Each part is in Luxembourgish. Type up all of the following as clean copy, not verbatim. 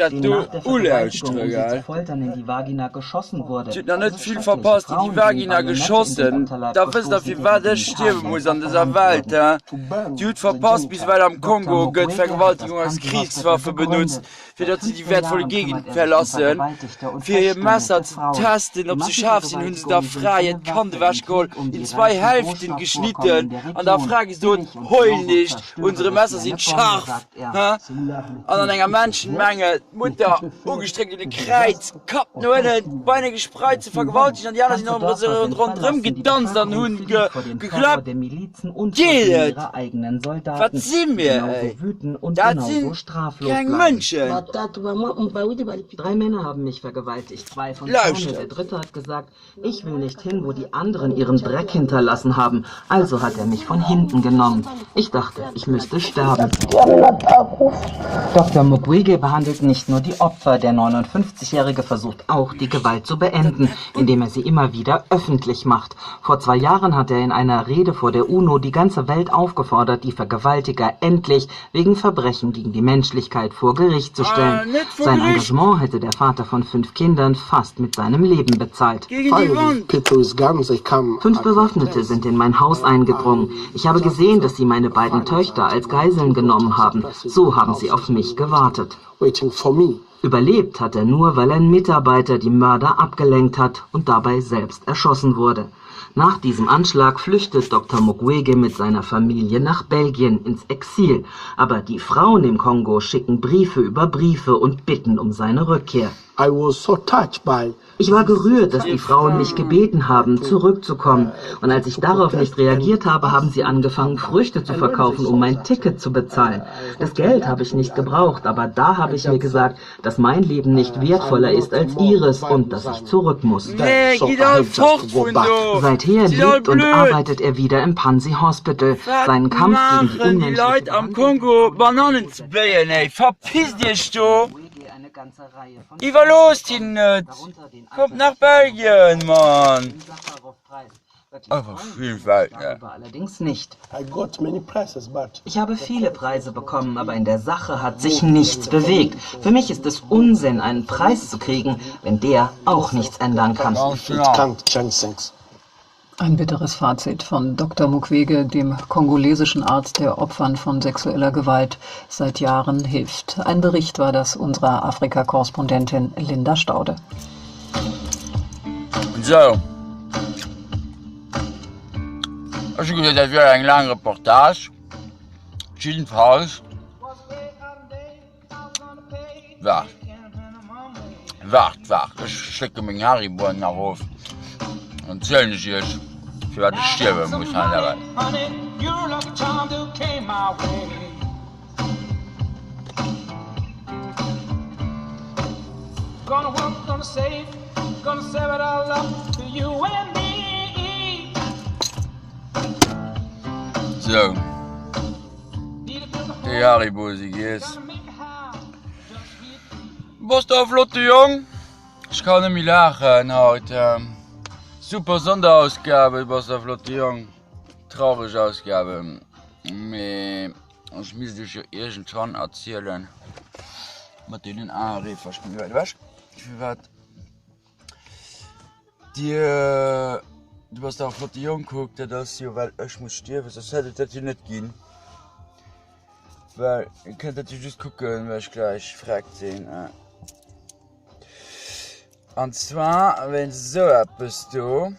Dat denen do nach der Vergewaltigung, ulauschtere, um sie zu gell? foltern, in die Vagina geschossen wurde. Dir hutt nach Es net ist vill schrecklich. verpasst, in die Frauen, denen Vagina Bajonette in den geschossen. Unterleib Da wësst der gestoßen firwat oder ech stierwe Genitalien muss an dëser verbrannt Welt, wurden. he? Dir hutt verpasst, bis ewell am Dr. Kongo gëtt Mukwege hat das Vergewaltigung als Panzi Hospital Kriegswaffe benutzt, begründet. fir Seit datt si déi 15 wäertvoll Jahren Gegend kümmert er sich um verlassen. vergewaltigte und Fir hir Messer verstümmelte ze Frauen. testen, Die ob se massive schaarf sinn, hunn se der Vergewaltigungen sind Fra eine hiert Kand Waffe im ewechgeholl, Krieg um in die zwei reichen Hälften Rohstoffvorkommen geschnitten der an der Region. Fra gesot, Billig und Heul genauso nicht, unsere zerstörerisch Messer wie sinn eine Bombe, scharf! sagt er. He? An an enger Menschenmenge d'Mutter ugestréckt un e Kräiz, Kapp no ënnen, d'Beine gespreit, ze vergewaltegen an déi aner sinn Ganze Dörfer sind ronderëm verlassen, die gedanzt an Bevölkerung hunn flieht vor dem Terror geklappt. der Milizen und vor Geet dem et? ihrer eigenen Wat Soldaten, si die mir, genauso ey? wüten und Dat genauso si straflos keng bleiben. Mënschen! Drei Männer haben mich vergewaltigt, zwei von vorne, der Lauschtert! dritte hat gesagt, ich will nicht hin, wo die anderen ihren Dreck hinterlassen haben. Also hat er mich von hinten genommen. Ich dachte, ich müsste sterben. Dr. Mukwege behandelt nicht nur die Opfer. Der 59-Jährige versucht auch, die Gewalt zu beenden, indem er sie immer wieder öffentlich macht. Vor zwei Jahren hat er in einer Rede vor der UNO die ganze Welt aufgefordert, die Vergewaltiger endlich wegen Verbrechen gegen die Menschlichkeit vor Gericht zu Ah, stellen. net vor Sein Gericht! Engagement hätte der Vater von fünf Kindern fast mit seinem Leben bezahlt. Gegen déi Wand! Fünf Bewaffnete sind in mein Haus eingedrungen. Ich habe gesehen, dass sie meine beiden Töchter als Geiseln genommen haben. So haben sie auf mich gewartet. Überlebt hat er nur, weil ein Mitarbeiter die Mörder abgelenkt hat und dabei selbst erschossen wurde. Nach diesem Anschlag flüchtet Dr. Mukwege mit seiner Familie nach Belgien ins Exil. Aber die Frauen im Kongo schicken Briefe über Briefe und bitten um seine Rückkehr. Ich war gerührt, dass die Frauen mich gebeten haben, zurückzukommen. Und als ich darauf nicht reagiert habe, haben sie angefangen, Früchte zu verkaufen, um mein Ticket zu bezahlen. Das Geld habe ich nicht gebraucht, aber da habe ich mir gesagt, dass mein Leben nicht wertvoller ist als ihres und dass ich zurück muss. Nee, gitt all fort vun do! Seither Sidd all lebt und blöd! arbeitet er wieder im Panzi Hospital. Wat Seinen Kampf gegen die maachen déi unmenschliche Leit am Behandlung Kongo der Banannen ze bléien, ey? Verpisst iech do! Iwwerloosst Iwwerloosst hinnen et! Kommt nach Belgien, Mann! Awer vill Welt, ne? Allerdings nicht. Ich habe viele Preise bekommen, aber in der Sache hat sich nichts bewegt. Für mich ist es Unsinn, einen Preis zu kriegen, wenn der auch nichts ändern kann. Ganz genau. Ein bitteres Fazit von Dr. Mukwege, dem kongolesischen Arzt, der Opfern von sexueller Gewalt seit Jahren hilft. Ein Bericht war das unserer Afrika-Korrespondentin Linda Staude. Sou. Ech hu gesot, dat wier eng laang Reportage. Jiddefalls. Waart, waart, waart, ech schlécke meng Hariboen nach of, dann zielen ech iech, firwat ech stierwe muss hei an der Welt. Sou. Déi Haribo si giess. Bass de e flotte Jong. Ech kann net méi laachen haut. Super Sonderausgabe, bass de e flotte Jong. Traureg Ausgabe, mee ech misst iech jo iergendwann erzielen, mat deenen Areefer, ech bin méi wäit ewech, firwat Dir, du bass dach e flotte Jong, kuck, dat ass jo well ech muss stierwen, soss hätt et dat jo net ginn. Well dir kënnt dat jo just kucken, well ech gläich vreckt sinn. An zwar wéinst esou eppes do.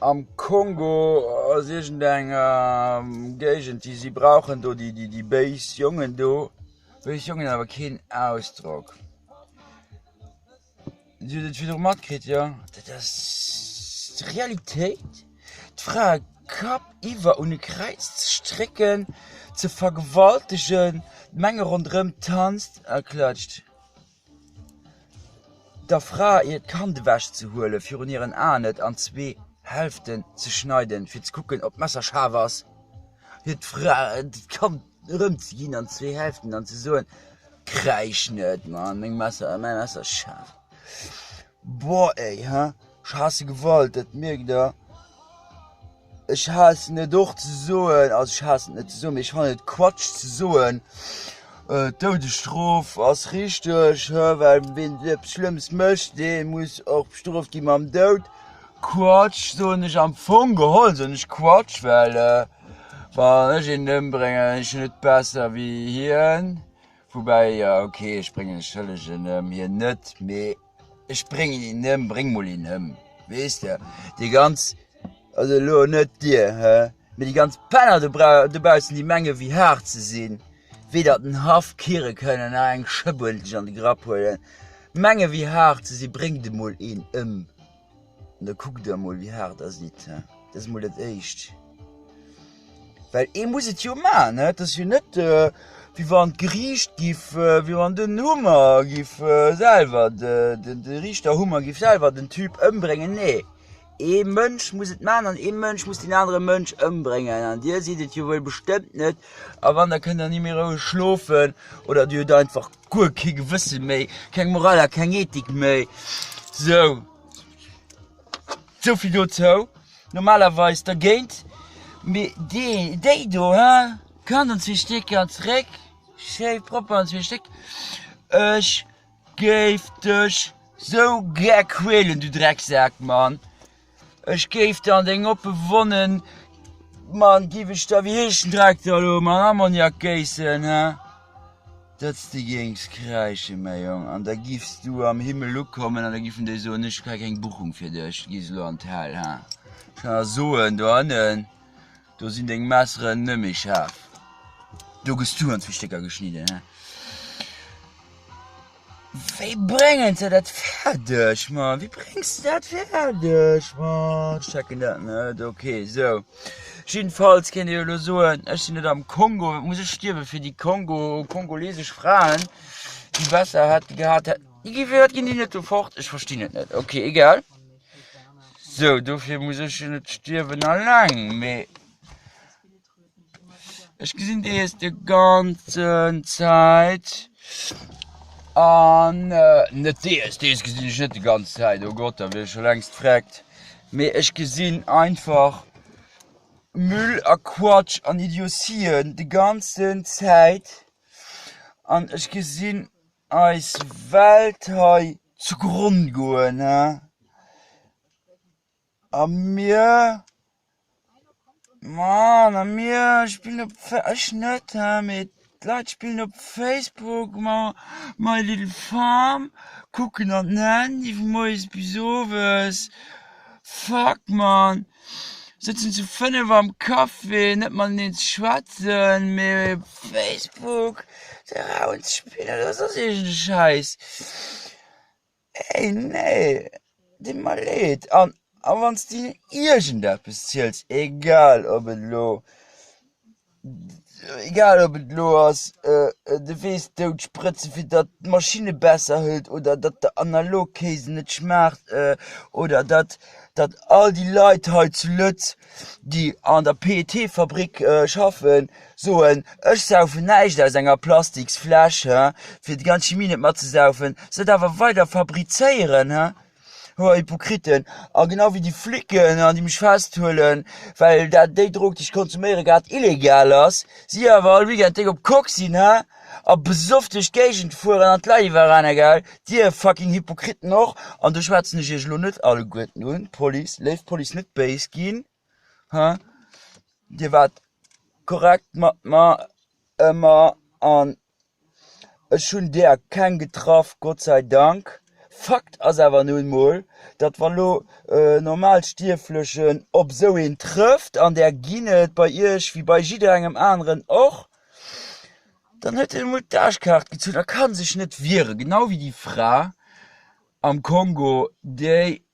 Am Kongo ass iergend eng Géigend déi si brauchen do déi déi béis Jongen do, béis Jongen awer keen Ausdrock. Dir hutt et virdru matkritt, jo? Dat ass d'Realitéit, d'Frae kappiwwer un e Kräiz ze strécken, ze vergewaltegen, d'Menge ronderëm tanzt a klatscht. Der Fra hiert Kand ewech ze huelen, virun hiren Aen et an zwee Hälften ze schneiden, fir ze kucken, ob d'Messer schaarf ass, hir d'Fra d'Kand erëmzeginn an zwee Hälften an ze soen, Kräisch net, Mann, meng Messer, mäi Messer ass schaarf. Boah ey, he, ech haasse Gewalt, dat mierkt der. Ech haassen et och ze soen, also ech haassen et net ze soen, mee ech fannen et Quatsch ze soen. D'Doudesstrof ass richteg, well ween eppes Schlëmmes mécht, dee muss och bestrooft gi mam Doud. Quatsch, soen ech am Fong geholl, soen ech Quatsch, well wann ech een ëmbréngen, sinn ech jo net besser wéi hien. Woubäi, jo ok, ech bréngen e Schëllegen ëm, hien net, mee ech bréngen een ëm, bréng mol een ëm, weess de. Déi ganz, also elo net dir, mee déi ganz Penner dobaussen, déi menge wéi haart ze sinn. Weder den Haff kiere kënnen nach eng Schëpp uerdentlech an de Grapp huelen. Menge wéi haart se si, bréngt emol een ëm an da kuckt der emol wéi haart der sidd. Dat ass emol dat éischt. Well ee muss et jo maachen, et ass jo net wéi wann d'Geriicht giff, wéi wann den Hummer giff selwer, de Riichter Hummer giff selwer den Typ ëmbréngen. Nee. Ee Mënsch muss et maachen an ee Mënsch muss deen anere Mënsch ëmbréngen. An dir sidd et jo wuel bestëmmt net. A wann, da kënnt der ni méi roueg schlofen oder dir hutt einfach guer kee Gewësse méi, keng Moral a keng Ethik méi. Sou, sou vill dozou. Normalerweis dergéint, mee dee, déi do, hein, kann an zwee Stécker an zeréck, schéi propper an zwee Stéck. Ech Géif dech sou gär quälen, du Drecksak, Mann. Ech géif der an deng oppe Wonnen, Mann, géif ech der, wéi heescht den Dreck da lo, Mann, Ammoniak géissen, hä? Datt s de géings kräischen, mäi Jong, an da giffs du am Himmel ukommen an da giffen déi soen, ech hu keng Buchung fir dech, du gees elo an d'Häll, hä? Ech kann der soen, dohannen, do sinn deng Messeren net méi schaarf, do gëss du an zwee Stécker geschnidden, hä? Wéi bréngen se dat fäerdeg, Mann? Wéi bréngs de dat fäerdeg, Mann? Ech checken dat net. Ok, sou. Jiddefalls kéint ee jo elo soen, ech sinn net am Kongo, wat muss ech stierwe fir déi Kongo, kongolesesch Fraen, déi besser hätte gehat hätten. Déi gi firwat ginn déi net do fort? Ech verstinn et net. Ok, egal. Sou, dofir muss ech jo net stierwen alleng, mee. Ech gesinn dees de ganzen Zäit an net dees, dees gesinn ech net de ganz Zäit, oh Gott, da wier ech scho längst vreckt, mee ech gesinn einfach Müll a Quatsch an Idiotien de ganzen Zäit an ech gesinn eis Welt hei zu Gronn goen, he. A mir, Mann, a mir spillen op, ech net, he, mee d'Leit spillen op Facebook ma My Little Farm, kucken an den Handy vu moies bis owes. Fuck, Mann, sëtzen zu 5 am Café, net mateneen ze schwätzen, mee op Facebook ze rauen ze spillen oder soss iergend e Schäiss. Ey nee, deet mer leed. An a wann s de iergendeppes ziels, egal ob et elo, egal ob et elo ass de Weess dout sprëtzen, fir datt d'Maschine besser hëlt oder datt der Analogkéis net schmaacht oder datt datt all déi Leit hei zu Lëtz, déi an der PET-Fabrik schaffen, soen, ech saufen näischt aus enger Plastiksfläsch, hä, fir déi ganz Chimie net matzesaufen, se et awer weider fabrizéieren, hä, hoer Hypokriten. A genau wéi déi Flicken, déi mech festhuelen, well dat déi Drog, déi ech konsuméiere grad illegal ass, si awer all Weekend déck op Coke sinn, hä, a besoff duerch d'Géigend fueren an d'Leit iwwerrennen, gell, dir fucking Hypokriten och. An do schwätzen ech iech elo net alleguerten un, Police, léif Police, net béis ginn, hä, dir waart korrekt mat mer ëmmer an ech hunn där keng getraff, Gott sei Dank. Fakt ass awer nun mol, datt wann lo e Normalstierflechen op esou een trëfft, an där ginn et bei iech wéi bei jidderengem aneren och, dann huet en emol d'Aarschkaart gezunn a ka sech net wieren, genau wéi déi Fra am Kongo, déi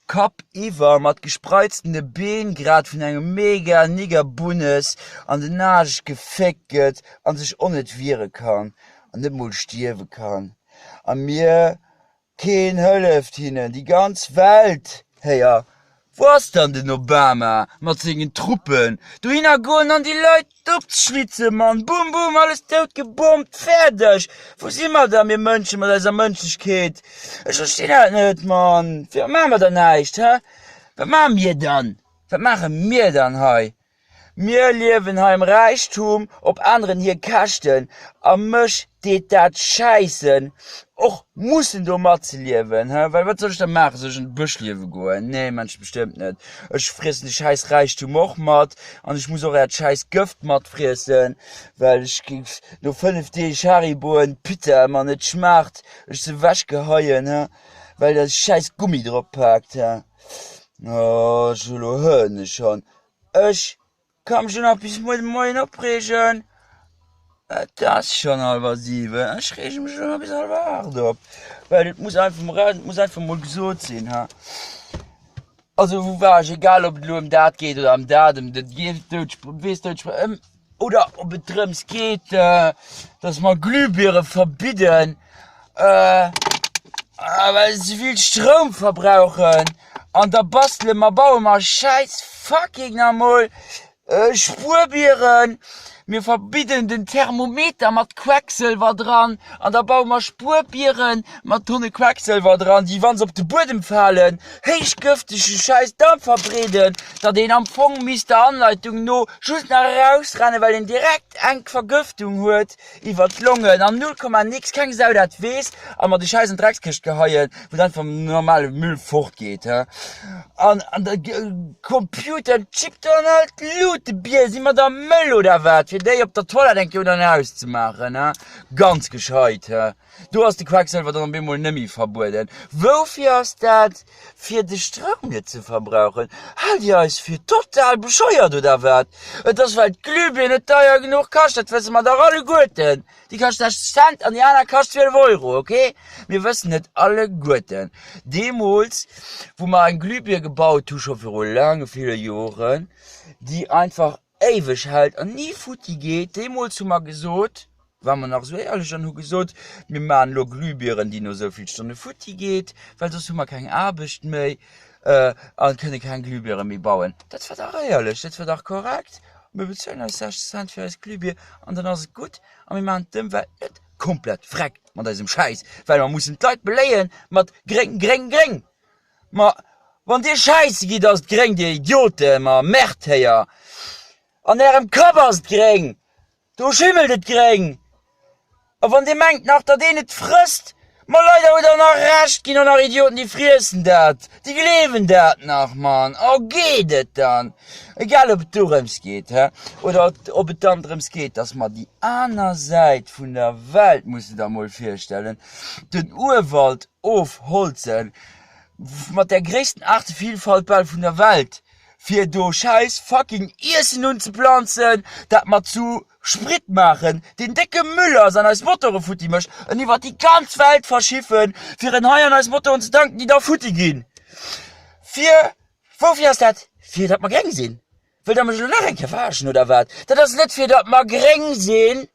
Kapp iwwer, mat gespreiztene Been grad vun engem mega Niggerbunnes an den Aarsch geféckt gëtt an sech och net wiere kann an net mol stierwe kann. A mir, keen hëlleft hinnen, déi ganz Welt, héier, wou ass dann den Obama mat sengen Truppen, dohinner goen an déi Leit Opzeschlitzen, Mann! Bum, bum, alles dout gebombt, fäerdeg! Wou si mer da, mir Mënschen, mat eiser Mënschlechkeet? Ech verstinn dat net, Mann! Firwat maache mer dann näischt, hä? Wat maache mir dann? Wat maache mir dann hei? Mir liewen hei am Räichtum op aneren hir Käschten a mech deet dat schäissen och mussen do matzeliewen, he, well wat soll ech da maachen, soll ech an de Bësch liewe goen? Nee Mensch, bestëmmt net, ech friessen de schäiss Räichtum och mat an ech muss och äert schäiss Gëft matfriessen, well ech no 5 Deeg Hariboen Pizza mer net schmaacht, ech se ewech geheien, he, well der schäiss Gummi drop paakt, he. Oh, ech elo hëen ech schonn. Ech ka mech elo nach bis muer de Moien opreegen. Et ass schonn hallwer 7. Ech reege mech elo nach bis hallwer 8 op, well et muss einfach mol raus, et muss einfach mol gesot sinn, ha. Also wou war ech? Egal ob et elo ëm dat geet oder ëm dat, ëm de Weess-Doud, ëm oder ob et drëms geet, dass mer Glühbire verbidden, well se ze vill Stroum verbrauchen. An da bastele mer, baue mer schäiss fucking nach emol Spuerbieren. Mir verbidden den Thermometer mat Quecksëlwer dran an da baue mer Spuerbieren mat Tonne Quecksëlwer dran, déi, wa se op de Buedem falen, héichgëftege Schäiss Damp verbreeden, datt een am Fong misst der Anleitung no just nach erausrennen, well een direkt eng Vergëftung huet. Iwwert d'Longen an null Komma nix, keng Sau dat weess, a mer déi Schäiss an d'Dreckskëscht geheien, wou et einfach am normale Müll fortgeet, he. An an de Computerchip do an all d'Luutebier, si mer da mëll oder wat, fir déi op der Toilette eng Kéier un an auszemaachen, he? Ganz gescheit, he. Do ass de Quecksëlwer dann op eemol nëmmi verbueden. Woufir ass dat? Fir de Stroum net ze verbrauchen. Haalt Dir eis fir total bescheuert oder wat? Et ass well d'Glühbir net deier genuch kascht, dat wësse mer dach alleguerten. Déi kascht 60 Cent an déi aner kascht 12 Euro, ok? Mir wëssen et alleguerten. Deemools wou mer eng Glühbir gebaut hu, scho viru laange ville Joren, déi einfach éiweg hält an ni futti geet, deemools hu mer gesot, ware mer nach esou éierlech an hu gesot, mir maachen elo Glühbieren, déi no esou vill Stonne futti geet, well soss hu mer keng Aarbecht méi a kënne keng Glühbiere méi bauen. Dat war dach éierlech, dat war dach korrekt. Mir bezuelen eis 60 Cent fir eis Glühbier an dann ass et gutt a mir maachen d'Ëmwelt net komplett vreck mat eisem Schäiss, well mer mussen d'Leit beléie mat gréng, gréng, gréng. Ma wann dir Schäisse gitt, ass et gréng, dir Idioten, ma Merdhéier! An ärem Kapp ass et gréng, do schimmelt et gréng! A wann dir mengt nach, datt een et frësst, ma leider hutt der nach Recht, ginn och nach Idioten, déi friessen dat, déi gleewen dat nach, Mann! Oh, geet et dann? Egal ob et dorëms geet, hä, oder ob et dann drëms geet, datt mer déi aner Säit vun der Welt, muss de der mol virstellen, den Urwald ofholzen, mat der gréissten Aartevielfalt bal vun der Welt, fir do schäiss fucking Iessen unzeplanzen, dat mer zu Sprit maachen, deen décke Müll ass an eis Motore futti mécht, en iwwert déi ganz Welt verschiffen, fir en hei an eis Motoren ze tanken, déi da futti ginn. Fir, woufir ass dat? Fir datt mer gréng sinn. Wëllt der mech elo nach eng Kéier verarschen oder wat? Dat ass net fir datt mer gréng sinn!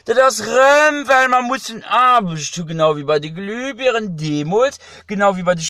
Dat ass rëm well mer mussen Aarbecht hu, genau wéi bei de Glühbieren deemools, genau wéi bei de.